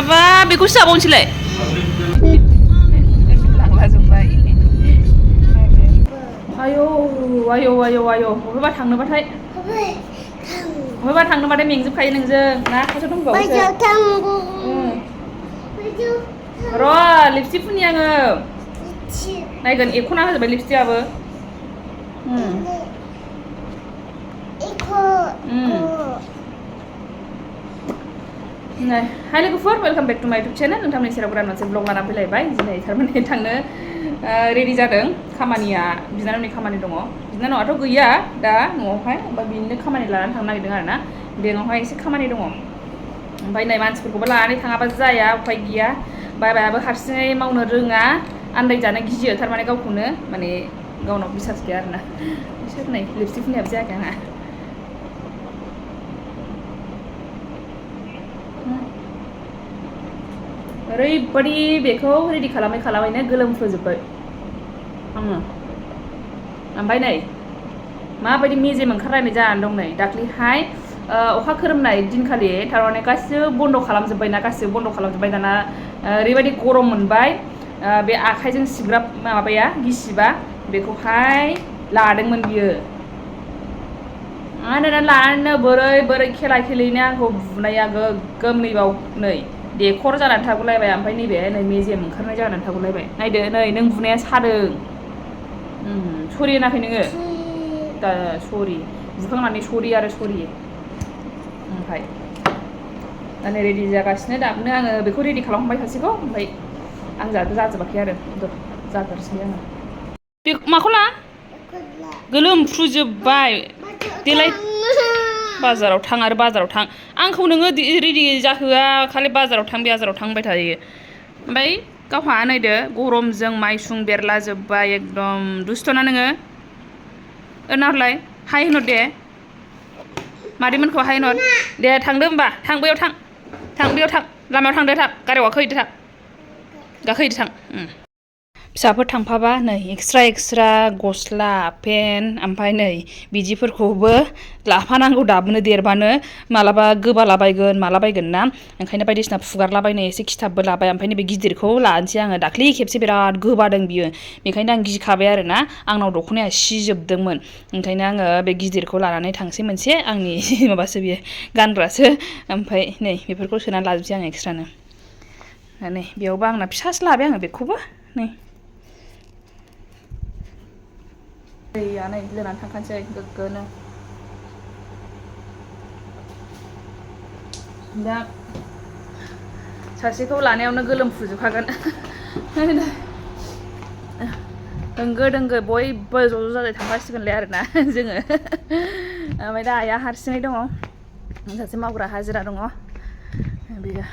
माबा बेखौसो जाबावनोसैलाय आयौ आयौ आयौ आयौ बबेबा थांनोबाथाय मेंजोबखायो नोंजों ना खाथियाव दंबावोसो र' लिपस्टिक फुननि आङो नायगोन एख'ना होजोब्बाय लिपस्टिकआबो हाय लोगोफोर वेलकाम बेक टू माय इउटुब चेनेल नोंथांमोननि सेराव गोदान मोनसे ब्लग लाना फैलायबाय दिनै थारमाने थांनो रेडि जादों खामानिया बिनानावनि खामानि दङ बिनानावआथ' गैया दा न'आवहाय ओमफ्राय बिनिनो खामानि लानानै थांनो नागिरदों आरोना बेंकआवहाय एसे खामानि दङ ओमफ्राय नै मानसिफोरखौबो लानानै थाङाबा जाया उफाय गैया बाबायाबो हारसिङै मावनो रोङा आन्दायजानो गियो थारमाने गावखौनो माने गावनाव बिसास गैया आरोना बिसोर नै लिपस्टिक फुननायाबो जायाखै आंहा ओरैबायदि बेखौ रेडि खालामैनो गोलोमफ्रुजोब्बाय आङो ओमफ्राय नै माबायदि मेजेम ओंखारलायनाय जानानै दं नै दाख्लैहाय अखा खोरोमनाय दिनखालि थारमाने गासिबो बन्द' खालामजोब्बाय ना गासिबो बन्द' खालामजोब्बाय दाना ओरैबायदि गरम मोनबाय बे आखाइजों सिबग्रा माबाया गिसिबा बेखौहाय लादोंमोन बियो आरो लानानैनो बोरै खेला खेलिनो आंखौ बुनाया गोग्गोम नैबाव नै देखर जानानै थागुलायबाय ओमफ्राय नैबे नै मेजेम ओंखारनाय जानानै थागुलायबाय नायदो नै नों बुनाया सादों सरि होनाखै नोङो दा सरि बुखांनानै सरि आरो सरि ओमफ्राय दा नै रेडि जागासिनो दाबनो आङो बेखौ रेडि खालामबाय सासेखौ ओमफ्राय आं जाजोबाखै आरो जाग्रोसै आङो बे माखौ ला गोलोमफ्रुजोब्बाय देलाय बाजाराव थां आरो बाजाराव थां आंखौ नोङो रेडि जाहोआ खालि बाजाराव थां होनबाय थायो ओमफ्राय गावहा नायदो गरमजों माइसुं बेरलाजोब्बाय एकदम दुस्थ'ना नोङो नाहरलाय हाय होनहर दे मादैमोनखौ हाय होनहर दे थांदो होमबा थां बैयाव थां लामायाव थांदो थां गारियाव गाखोहैदो थां फिसाफोर थांफाबा नै एक्सट्रा गस्ला पेन्ट ओमफ्राय नै बिदिफोरखौबो लाफानांगौ दाबनो देरबानो मालाबा गोबालाबायगोन मालाबायगोन ना ओंखायनो बायदिसिना फुगारलाबायनो एसे खिथाबबो लाबाय ओमफ्राय नैबे गिदिरखौ लानोसै आङो दाख्लि खेबसे बिराद गोबादों बियो बेखायनो आं गिखाबाय आरोना आंनाव दख'नाया सिजोबदोंमोन ओंखायनो आङो बे गिदिरखौ लानानै थांसै मोनसे आंनि माबासो बियो गानग्रासो ओमफ्राय नै बेफोरखौ सोनानै लाजोबसै आं एक्सट्रानो नै बेयावबो आंना फिसासो लाबाय आङो बेखौबो नै दैया नै लोंनानै थांखानोसै गोग्गोनो दा सासेखौ लानायावनो गोलोमफ्रुजोबखागोन होंगो दोंगो बयबो ज' जाजाय थांफासिगोनलाय आरोना जोङो ओमफ्राय दा आइया हारसिङै दङ सासे मावग्रा हाजिरा दङ बेयो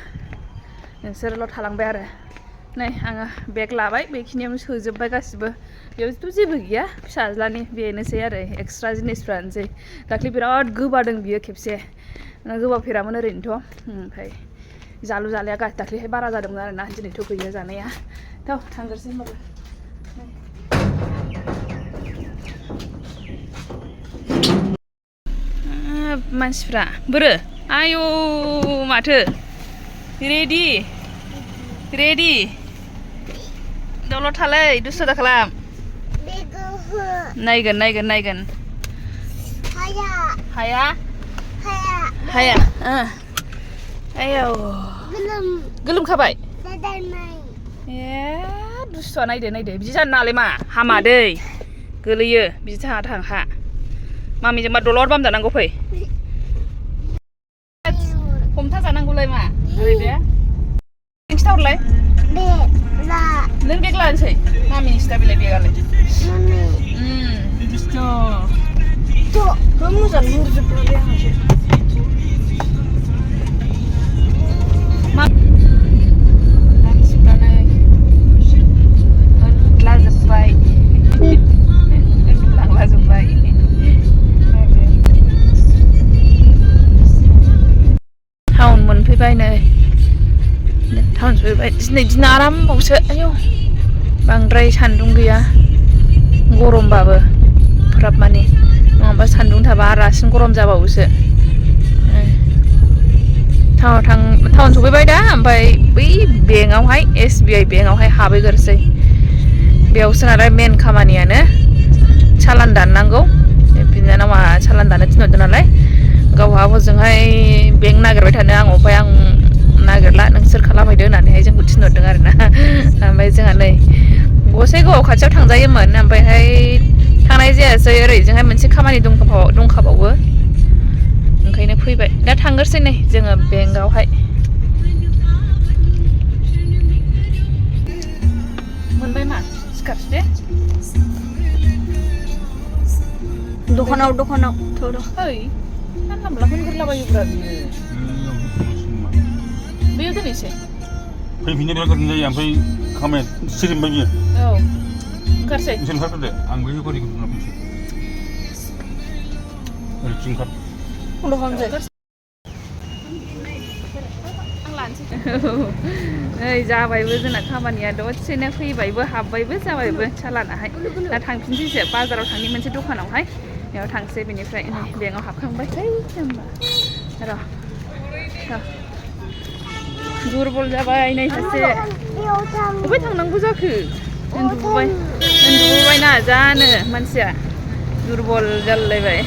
नोंसोरल' थालांबाय आरो नै आङो बेग लाबाय बेखिनियावनो सोजोबबाय गासिबो बेयावथ' जेबो गैया फिसाज्लानि बेनोसै आरो एक्सट्रा जिनिसफ्रानोसै दाख्लि बिराद गोबादों बियो खेबसे गोबाफेरामोन ओरैनोथ' ओमफ्राय जालु जालाया दाख्लैहाय बारा जादोंमोन आरोना दिनैथ' गैया जानाया थांग्रोसै होनबाबो मानसिफ्रा बोरो आयौ माथो रेडि दलर थालै दुस्थ' दा खालाम नायगोन हाया आयौ गोलोमखाबाय ए दुस्थ'आ नायदो बिदि जानो नाङालै मा हामा दै गोलैयो बिदि थाङा मामिजों मा दलर बाम जानांगौ फै हमथा जानांगौलाय मा ओरै दे खिथाहरलाय नों बेग लानोसै मामिनि सिथा बिलाइ बेगालाय दुस्थ' मोजां नुहुरजोबबाय आंसो टाउन मोनफैबाय नै टाउन सफैबाय दिनै दिना आरामबावसो आयौ बांद्राय सान्दुं गैया गरमबाबो एफाग्राब मानि नङाबा सान्दुं थाबा रासिन गरम जाबावोसो टाउन सफैबाय दा ओमफ्राय बै बेंकआवहाय SBI बेंकआवहाय हाबहैग्रोसै बेयावसो नालाय मेन खामानियानो चालान दाननांगौ बिनानावा चालान दाननो थिनहरदों नालाय गावहा हजोंहाय बेंक नागिरबाय थानो आं ओमफ्राय आं नागिरला नोंसोर खालामहैदो होननानैहाय जोंखौ थिनहरदों आरोना ओमफ्राय जोंहा नै गसाइगावआव खाथियाव थांजायोमोन ओमफ्रायहाय थांनाय जायासै ओरैजोंहाय मोनसे खामानि दंखाबावो ओंखायनो फैबाय दा थांग्रोसै नै जोङो बेंकआवहाय मोनबाय मा सिखारसै दे दखानाव थौ ओइ जानला मोनला होनगोरलाबायोब्रा बियो बैयाव दोनहैसै फैफिननो बिराद गोरलै जायो ओमफ्राय खामानिया सिरिमबाय बियो औ ओंखारसै नोंसोर ओंखारग्रोदो आं बै गारिखौ दोनना फैनोसै ओरैथिं ओंखार बन्द' खालामसै नै जाबायबो जोंना खामानिया दसेनो फैबायबो हाबबायबो जाबायबो चालानाहाय दा थांफिनसैसो बाजाराव थांनि मोनसे दखानावहाय बेयाव थांसै बेनिफ्राय बेंकआव हाबखांबाय होनबा र' दुरबल जाबाय नै सासे बबेहाय थांनांगौ जाखो उन्दुबोबायना जानो मानसिया दुरबल जालायबाय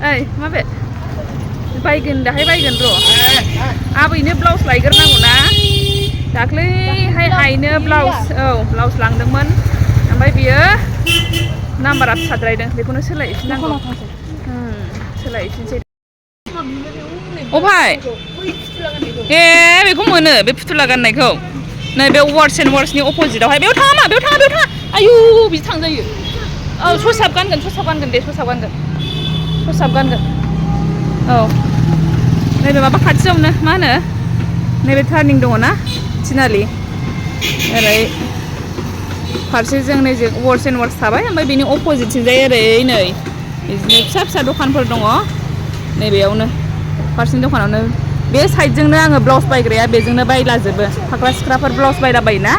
ओइ माबे बायगोन दाहाय बायगोन र' आबैनो ब्लाउस लायग्रोनांगौ ना दाख्लैहाय आइनो ब्लाउस लांदोंमोन ओमफ्राय बियो नाम्बारा फिसाद्रायदों बेखौनो सोलायफिननांगौ सोलायफिनसै अफाय ए बेखौ मोनो बे फुथुला गाननायखौ नै बे वार्स एन्ड वार्सनि अपोजिटआवहाय बेयाव थाङा आयु बिदि थांजायो औ ससाब गानगोन दे ससाब गानगोन औ नैबे माबा खाथियावनो मा होनो नैबे टार्निं दङ ना थिनालि ओरै फारसेजों नै वार्स एन्ड वार्स थाबाय ओमफ्राय बेनि अपोजिटथिंजाय ओरै नै बिदिनो फिसा दखानफोर दङ नैबेयावनो फारसेनि दखानावनो बे साइडजोंनो आङो ब्लाउस बायग्राया बेजोंनो बायलाजोबो फाख्रा सिख्राफोर ब्लाउस बायलाबायोना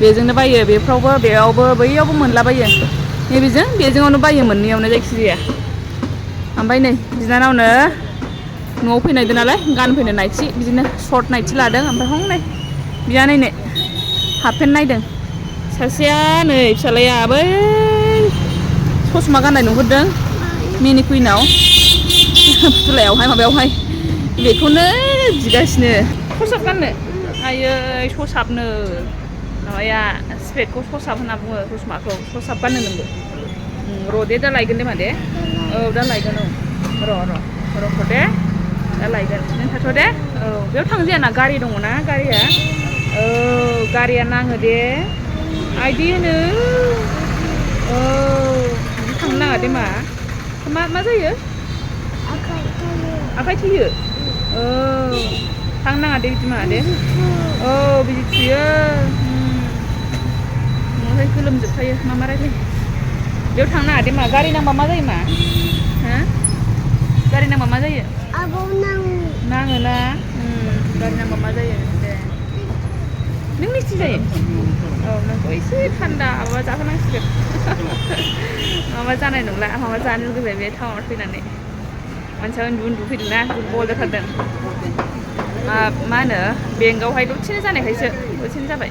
बेजोंनो बायो बेयावबो बैयावबो मोनलाबायो बेजोंआवनो बायो मोननैयावनो जायखिजाया ओमफ्राय नै बिनानावनो न'आव फैनायदो नालाय गानफैनो नायथि बिदिनो सर्ट नायथि लादों ओमफ्राय हनै बियानैनो हाफपेन्ट नायदों सासेया नै फिसालाया बै ससमा गाननाय नुहुरदों मिनि कुइनाव फुथुलायावहाय माबायावहाय बेखौनो बिगासिनो ससाब गाननो आयै ससाबनो माबाया स्पेकखौ ससाब होनना बुङो ससमाखौ ससाब गाननो नोंबो र' दे दा लायगोन दे मादे औ दा लायगोन औ र' दे दा लायगोन नों थाथ' दे औ बेयाव थांजायाना गारि दङ ना गारिया औ गारिया नाङो दे आइदि होनो औ बिदि थांनो नाङा दे मा जायो आखाइ थैयो औ थांनो नाङा दे बिदि दे औ बिदि थुयो ओमफ्राय गोलोमजोबखायो मा रायलायो बेयाव थांनो नाङा दे गारि नांबा मा जायो हो गारि नांबा मा जायो नाङोना गारि नांबा मा जायो दे नों मिथि जायो औ नोंखौ एसे थान्दा माबा जाहोनांसिगोन माबा जानाय नंला माबा जानो लुगैबाय बे टाउनाव फैनानै मानसिया उन्दु फैदोंना दुरबल जाथारदों मा होनो बेंकआवहाय दसेनो जानायखायसो दसेनो जाबाय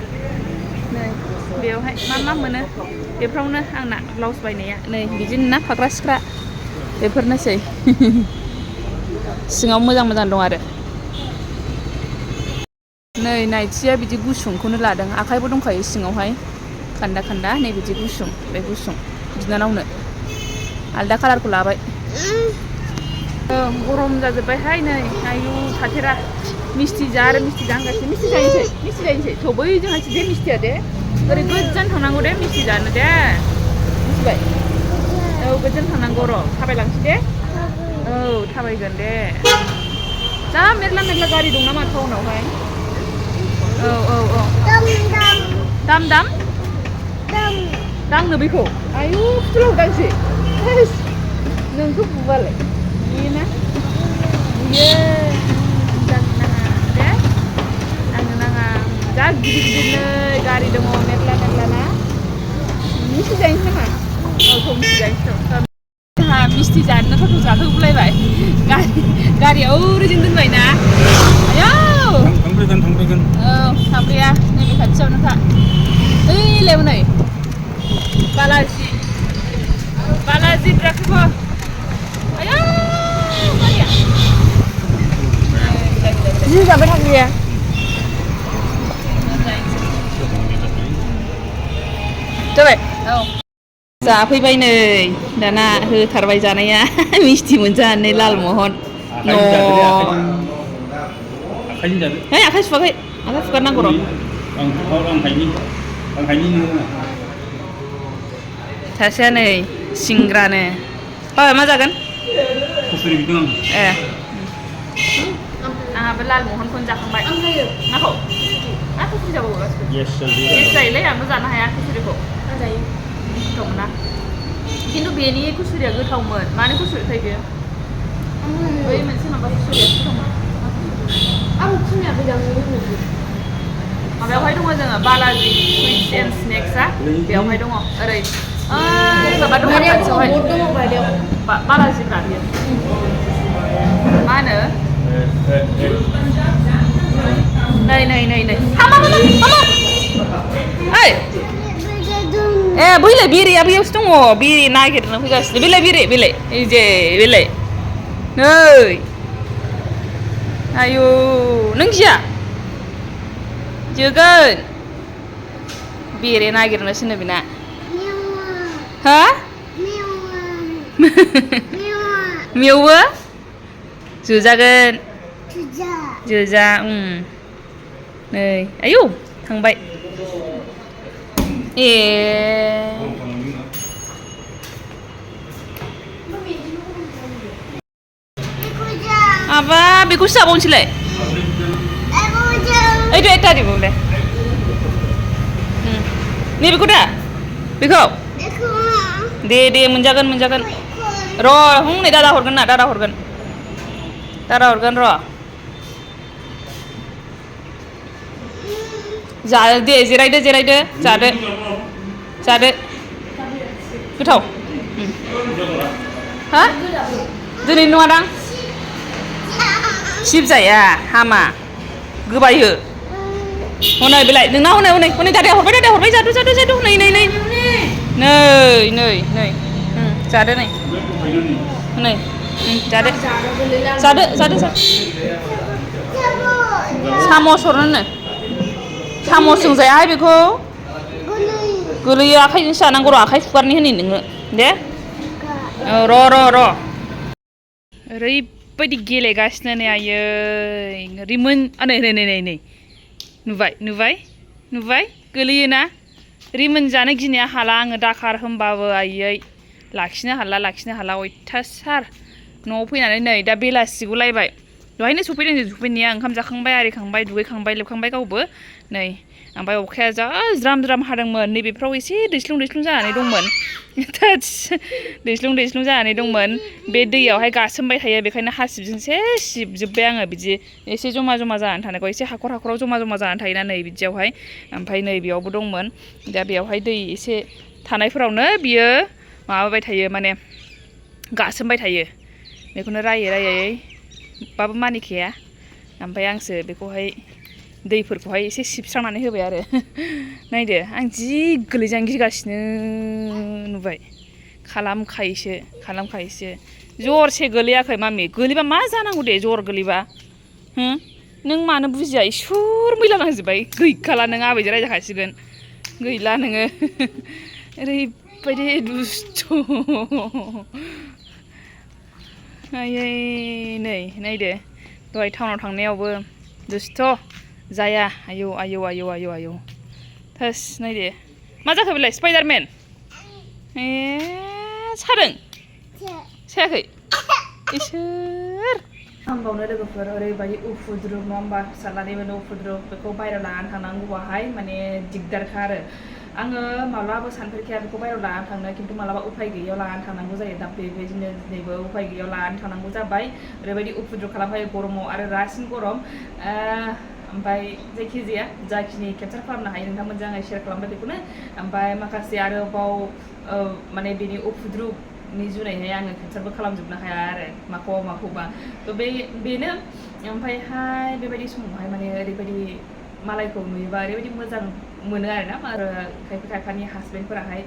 नै बेयावहाय मा मोनो बेफ्रावनो आंना ब्लाउस बायनाया नै बिदिनो ना फाख्रा सिख्रा बेफोरनोसै सिङाव मोजां दं आरो नै नायथिया बिदि गुसुंखौनो लादों आखाइबो दंखायो सिङावहाय खान्दा नै बिदि गुसुं बिनानावनो आलदा कालारखौ लाबाय गरम जाजोब्बायहाय नै आयु थाथेरा मिस्थि जा होनगासिनो मिस्थि जाहैनोसै थ' बैजोंहायसो दे मिस्थिया दे ओरै गोजान थांनांगौ दे मिस्थि जानो दे मिथिबाय औ गोजान थांनांगौ र' थाबायलांसै दे औ थाबायगोन दे जा मेरला गारि दं नामा टाउनावहाय औ दांनो बेखौ आयु फुथुलाव दांसै नोंखौ बुबालाय बुयोना बुयो दांनो नाङा दे दांनो नाङा जा गिदिर नै गारि दङ मेरला ना मिस्थि जाहैनोसै नामा औ मिस्थि जाहैनोसै जोंहा मिस्थि मिस्थि जानो फट' जाहोगुलायबाय गारिया ओरैजों दोनबायना आयौ थांब्रैगोन औ थांब्रैया नैबे खाथियावनोखा ओइलाय नै बालाजि द्राखौबो आयौ गारिया जि जाबाय थाग्राया जाबाय औ जाफैबाय नै दाना होथारबाय जानाया मिस्थि मोनजानानै लालमहन आखाइजों जादो है आखाइ सुवाखै आखाइ सुगारनांगौ र' आं हायनि सासेया नै सिंग्रानो बाबा मा जागोन खसुरि बिदों आं ए आंहाबो लालमहनखौनो जाखांबाय माखौ खसुरि जाबावो गासिबो गेस जायोलै आंबो जानो हाया खसुरिखौ जायो गोथाव मोना खिन्थु बेनि खसुरिया गोथावमोन मानो खसुरि थायो बेयो बै मोनसे माबा खसुरिया गोथावमोन आं खोनायाखै जानो माबायावहाय दङ जोङो बालाजि सुइट्स एन्ड स्नेक्सआ बेयावहाय दङ ओरै माबा दङ खाथियावहाय बालाजिफ्रा बियो मा होनो नै हामा ओइ ए बैलाय बेरेया बैयावसो दङ बेरे नागिरनो फैगासिनो बेलाय बेलाय नै आयौ नों गिया जोगोन बेरे नागिरनोसोनो बेना हा मेवो जोजागोन जोजा नै आयौ थांबाय ए माबा बेखौसो जाबावनोसैलाय ओइथ' एक थारिख बावलाय नैबेखौ दा बेखौ दे मोनजागोन र' नै दादा हरगोन र' जादो दे जिरायदो जादो गोथाव हा दिनै नङादां सिबजाया हामा गोबायो हनै बेलाय नोंना हनै दादाया हरबाय जादो नै जादो नै जादो सामस हरनोनो सामसजों जायाहाय बेखौ गोलैयो आखाइजोंसो जानांगौ र' आखाइ सुगारनि होनि नोङो दे र' ओरैबायदि गेलेगासिनो नै आयै रिमोन नै नुबाय गोलैयोना रिमोन जानो गिनाया हाला आङो दाखार होमबाबो आयै लाखिनो हाला अयथासार न'आव फैनानै नै दा बेलासिगुलायबाय दहायनो सफैदों जों सफैनाया ओंखाम जाखांबाय आरिखांबाय दुगैखांबाय लोबखांबाय गावबो नै ओमफ्राय अखाया जा ज्राम हादोंमोन नैबेफ्राव एसे दैस्लुं जानानै दंमोन दैस्लुं जानानै दंमोन बे दैयावहाय गासोमबाय थायो बेखायनो हासिबजोंसो सिबजोब्बाय आङो बिदि एसे जमा जानानै थानायखौ एसे हाखराव जमा जानानै थायोना नै बिदियावहाय ओमफ्राय नै बेयावबो दंमोन दा बेयावहाय दै एसे थानायफोरावनो बियो माबाबाय थायो माने गासोमबाय थायो बेखौनो रायै बाबो मानिखाया ओमफ्राय आंसो बेखौहाय दैफोरखौहाय एसे सिबस्रांनानै होबाय आरो नायदो आं जि गोलैजानो गिगासिनो नुबाय खालामखायोसो जरसे गोलैयाखै मामि गोलैबा मा जानांगौ दे जर गोलैबा नों मानो बुजिया इसुर मैला नांजोब्बाय गैखाला नों आबैजों रायजाखासिगोन गैला नोङो ओरैबायदि दुस्थ' आयै नै नायदो दहाय टाउनाव थांनायावबो दुस्थ' जाया आयौ थोस नायदो मा जाखो बेलाय स्पाइडारमेन ए सादों सायाखै इसोर आंबावनो लोगोफोर ओरैबायदि उफुद्रुग नङा होमबा फिसाज्लानिबो उफुद्रुग बेखौ बायहेरायाव लानानै थांनांगौबाहाय माने दिगदारखा आरो आङो माब्लाबाबो सानफेरखाया बेखौ बायहेरायाव लानानै थांनो खिन्थु मालाबा उफाय गैयैयाव लानानै थांनांगौ जायो दा बेबायदिनो दिनैबो उफाय गैयैयाव लानानै थांनांगौ जाबाय ओरैबायदि उफुद्रुग खालामफायो गरमाव आरो रासिन गरम ओमफ्राय जायखिजाया जाखिनि केपचार खालामनो हायो नोंथांमोनजों आङो शेयार खालामबाय बेखौनो ओमफ्राय माखासे आरोबाव माने बेनि उफुद्रुग नि जुनैहाय आङो केपचारबो खालामजोबनो हाया आरो माखौबा थ' बेनो ओमफ्रायहाय बेबायदि समावहाय माने ओरैबायदि मालायखौ नुयोबा ओरैबायदि मोजां मोनो आरोना आरो खायफानि हासबेन्डफोराहाय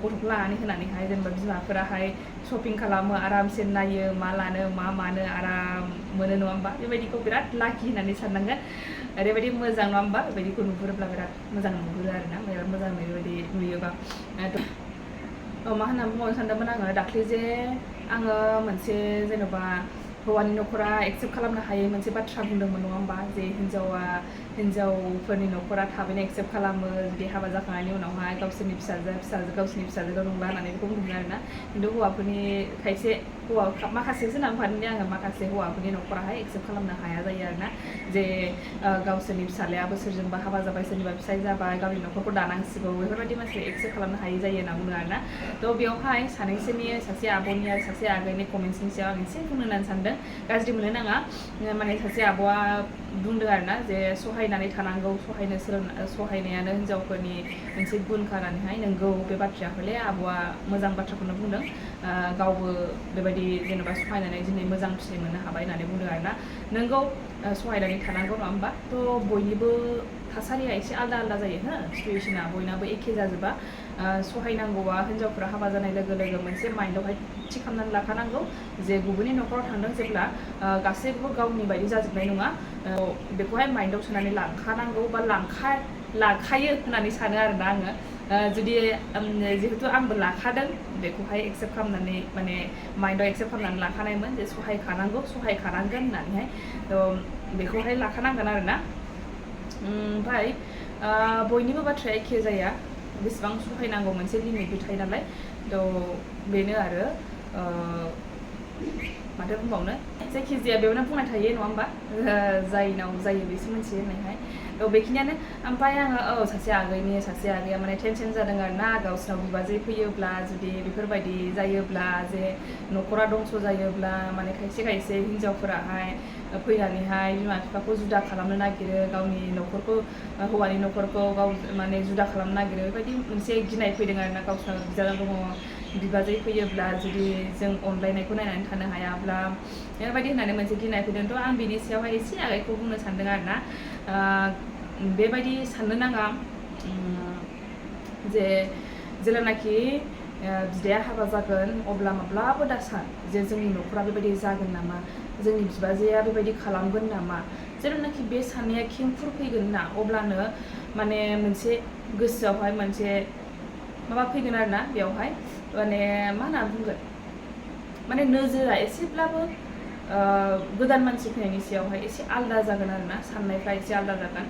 गथ'खौ लानानै होनानैहाय जेनेबा बिमाफोराहाय शपिं खालामो आरामसे नायो मा लानो मा मानो आराम मोनो नङा होमबा बेबायदिखौ बिराद लाखि होननानै साननांगोन ओरैबायदि मोजां नङा होमबा बेबायदिखौ नुहुरोब्ला बिराद मोजां नुहुरो आरोना बिराद मोजां बेबायदि नुयोबा मा होनना बुंबावनो सानदोंमोन आङो दाख्लै जे आङो मोनसे जेन'बा हौवानि न'खरा एक्सेप्ट खालामनो हायै मोनसे बाथ्रा बुंदोंमोन नङा होमबा जे हिन्जावफोरनि न'खरा थाबैनो एक्सेप्ट खालामो जुदि हाबा जाखांनायनि उनावहाय गावसोरनि गावसोरनि फिसाजोखौ नंला होननानै बेखौ बुंदों आरोना खिन्थु हौवाफोरनि माखासेसो नांफादों आङो माखासे हौवाफोरनि न'खराहाय एक्सेप्ट खालामनो हाया जायो आरोना जे गावसोरनि फिसालायाबो सोरजोंबा हाबा जाबाय सोरनिबा फिसाय जाबाय गावनि न'खरखौ दानांसिगौ बेफोरबायदि मानसि एक्सेप्ट खालामनो हायै जायो होनना बुंदों आरोना थ' बेवहाय सानैसोनि सासे आब'नि आरो सासे आगैनि कमेन्ट्सनि सायाव आं एसे बुंनो होननानै सानदों गाज्रि मोननो नाङा माने सासे आब'आ बुंदों आरोना जे सहायनानै थानांगौ सहायनायानो हिन्जावफोरनि मोनसे गुनखा होननानैहाय नोंगौ बे बाथ्राया हले आब'आ मोजां बाथ्राखौनो बुंदों गावबो बेबायदि जेनेबा सहायनानै दिनै मोजां फिथाइ मोननो हाबाय होननानै बुंदों आरोना नोंगौ सहायनानै थानांगौ नङा होमबा थ' बयनिबो थासारिया एसे आलदा जायो हो सिटुवेसना बयनाबो एखे जाजोबा सहायनांगौआ हिन्जावफोरा हाबा जानाय लोगो लोगो मोनसे माइन्डआवहाय थि खालामनानै लाखानांगौ जे गुबुननि न'खराव थांदों जेब्ला गासैबो गावनि बायदि जाजोबनाय नङा बेखौहाय माइन्डआव सोनानै लाखानांगौ बा लाखायो होननानै सानो आरोना आङो जुदि जिहेतु आंबो लाखादों बेखौहाय एक्सेप्ट खालामनानै माने माइन्डआव एक्सेप्ट खालामनानै लाखानायमोन जे सहायखानांगोन होननानैहाय थ' बेखौहाय लाखानांगोन आरोना ओमफ्राय बयनिबो बाथ्राया एखे जाया बेसेबां सहायनांगौ मोनसे लिमिटबो थायो नालाय थ' बेनो आरो माथो बुंबावनो जायखिजाया बेयावनो बुंनाय थायो नङा होमबा जायनाव जायो बेसो मिथियो होननायहाय थ' बेखिनियानो ओमफ्राय आङो सासे आगैया माने टेनसन जादों आरोना गावसिनाव बिबाजै फैयोब्ला जुदि बेफोरबायदि जायोब्ला जे न'खरा दंस' जायोब्ला माने खायसे हिन्जावफोराहाय फैनानैहाय बिमा बिफाखौ जुदा खालामनो नागिरो गावनि न'खरखौ हौवानि न'खरखौ माने जुदा खालामनो नागिरो बेबायदि मोनसे गिनाय फैदों आरोना गावसिनाव बिजाला दङ बिबाजै फैयोब्ला जुदि जों अनलायनायखौ नायनानै थानो हायाब्ला बेबायदि होननानै मोनसे गिनाय फैदोंथ' आं बिनि सायावहाय एसे आगैखौ बुंनो सानदों आरोना बेबायदि साननो नाङा जे जेब्लानाखि बिदाया हाबा जागोन अब्ला माब्लाबो दा सान जे जोंनि न'खरा बेबायदि जागोन नामा जोंनि बिबाजैया बेबायदि खालामगोन नामा जेब्लानाखि बे साननाया खेंफुर फैगोन ना अब्लानो माने मोनसे गोसोआवहाय मोनसे माबा फैगोन आरोना बेवहाय माने मा होनना बुंगोन माने नोजोरा एसेब्लाबो गोदान मानसि फैनायनि सायावहाय एसे आलदा जागोन आरोना साननायफ्रा एसे आलदा जागोन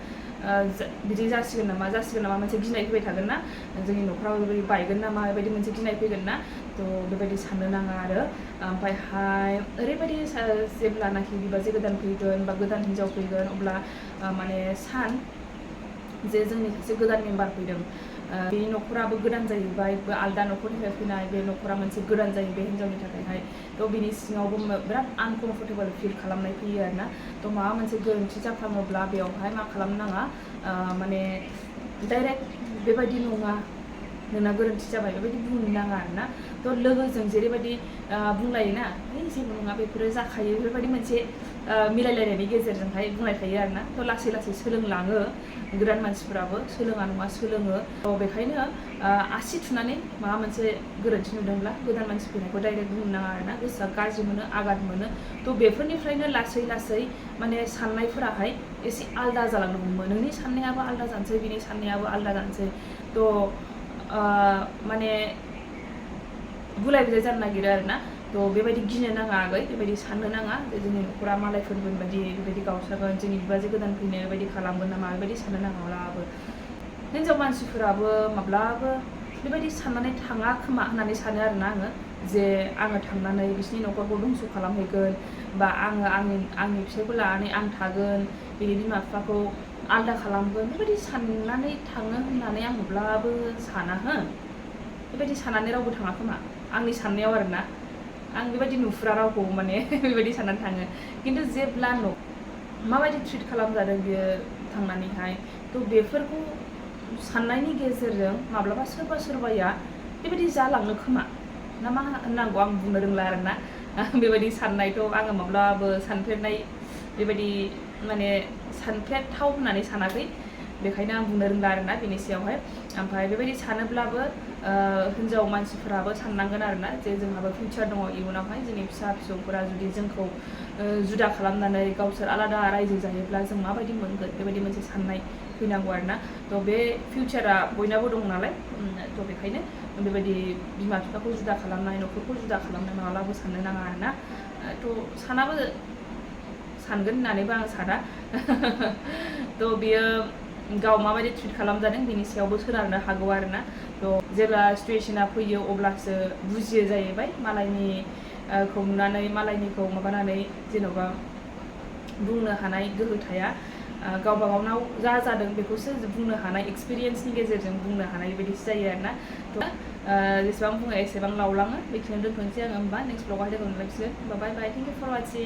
बिदि जासिगोन नामा मोनसे गिनाय फैबाय थागोन ना जोंनि न'खराव बेबायदि बायगोन नामा बेबायदि मोनसे गिनाय फैगोन ना थ' बेबायदि साननो नाङा आरो ओमफ्रायहाय ओरैबायदि जेब्लानाखि बिबाजै गोदान फैगोन बा गोदान हिन्जाव फैगोन अब्ला माने जे जोंनि सासे गोदान मेम्बार फैदों बे न'खराबो गोदान जाहैबाय आलदा न'खरनिफ्राय फैनाय बे न'खरा मोनसे गोदान जायो बे हिन्जावनि थाखायहाय थ' बिनि सिङावबो बिराद आनकमफर्टेबल फिल खालामनाय फैयो आरोना थ' माबा मोनसे गोरोन्थि जाफ्लाङोब्ला बेवहाय मा खालामनाङा माने डाइरेक्ट बेबायदि नङा नोंना गोरोन्थि जाबाय बेबायदि बुंनो नाङा आरोना थ' लोगोजों जेरैबायदि बुंलायोना जेबो नङा बेफोरो जाखायो बेफोरबायदि मोनसे मिलायलायनायनि गेजेरजोंहाय बुंनाय थायो आरोना थ' लासै सोलोंलाङो गोदान मानसिफोराबो सोलोङा नङा सोलोङो थ' बेखायनो आसि थुनानै माबा मोनसे गोरोन्थि नुदोंब्ला गोदान मानसि फैनायखौ डाइरेक्ट बुंनो नाङा आरोना गोसोआ गाज्रि मोनो आघात मोनो थ' बेफोरनिफ्रायनो लासै माने साननायफोराहाय एसे आलदा जालांनो हमो नोंनि साननायाबो आलदा जानोसै बिनि साननायाबो आलदा जानोसै थ' माने गुलाय गुजाय जानो नागिरो आरोना थ' बेबायदि गिनो नाङा आगै बेबायदि साननो नाङा जे जोंनि न'खरा मालायफोरबो बेबायदि गावस्रागोन जोंनि बिबाजै गोदान फैनाय बेबायदि खालामगोन नामा बेबायदि साननो नाङा माब्लाबाबो हिन्जाव मानसिफोराबो माब्लाबो बेबायदि साननानै थाङा खोमा होननानै सानो आरोना आङो जे आङो थांनानै बिसिनि न'खरखौ दंस' खालामहैगोन बा आङो आंनि फिसायखौ लानानै आं थागोन बिनि बिमा बिफाखौ आलदा खालामगोन बेबायदि साननानै थाङो होननानै आं माब्लाबो साना बेबायदि साननानै रावबो थाङा खोमा आंनि साननायाव आरोना आं बेबायदि नुफुरा रावखौ माने बेबायदि साननानै थाङो खिन्थु जेब्ला माबायदि ट्रिट खालामजादों बियो थांनानैहाय थ' बेफोरखौ साननायनि गेजेरजों माब्लाबा सोरबाया बेबायदि जालांनो खोमा ना मा होननांगौ आं बुंनो रोंला आरोना बेबायदि साननायथ' आङो माब्लाबो सानफेरनाय बेबायदि माने सानफेरथाव होननानै सानाखै बेखायनो आं बुंनो रोंला आरोना बेनि सायावहाय ओमफ्राय बेबायदि सानोब्लाबो हिन्जाव मानसिफोराबो साननांगोन आरोना जे जोंहाबो फिउचार दङ इयुनावहाय जोंनि फिसा फिसौफोरा जुदि जोंखौ जुदा खालामनानै गावसोर आलादा रायजो जायोब्ला जों माबायदि मोनगोन बेबायदि मोनसे साननाय फैनांगौ आरोना थ' बे फिउचारा बयनाबो दं नालाय थ' बेखायनो बेबायदि बिमा बिफाखौ जुदा खालामनाय न'खरखौ जुदा खालामनाय माब्लाबो साननो नाङा आरोना थ' सानाबो सानगोन होननानैबो आं साना थ' बियो गाव माबायदि ट्रिट खालामजादों बिनि सायावबो सोनारनो हागौ आरोना थ' जेब्ला सिटुवेसना फैयो अब्लासो बुजियो जाहैबाय मालायनि खौ नुनानै मालायनिखौ माबानानै जेन'बा बुंनो हानाय गोहो थाया गावबा गावनाव जा जादों बेखौसो बुंनो हानाय एक्सपिरियेन्सनि गेजेरजों बुंनो हानाय बायदिसो जायो आरोना थ' जेसेबां बुङो एसेबां लावलाङो बेखिनियाव दोनथ'नोसै आङो होमबा नेक्स्ट ब्लगाव लोगो मोनलायसिगोन बाय बाय थेंक इउ फर वाचिं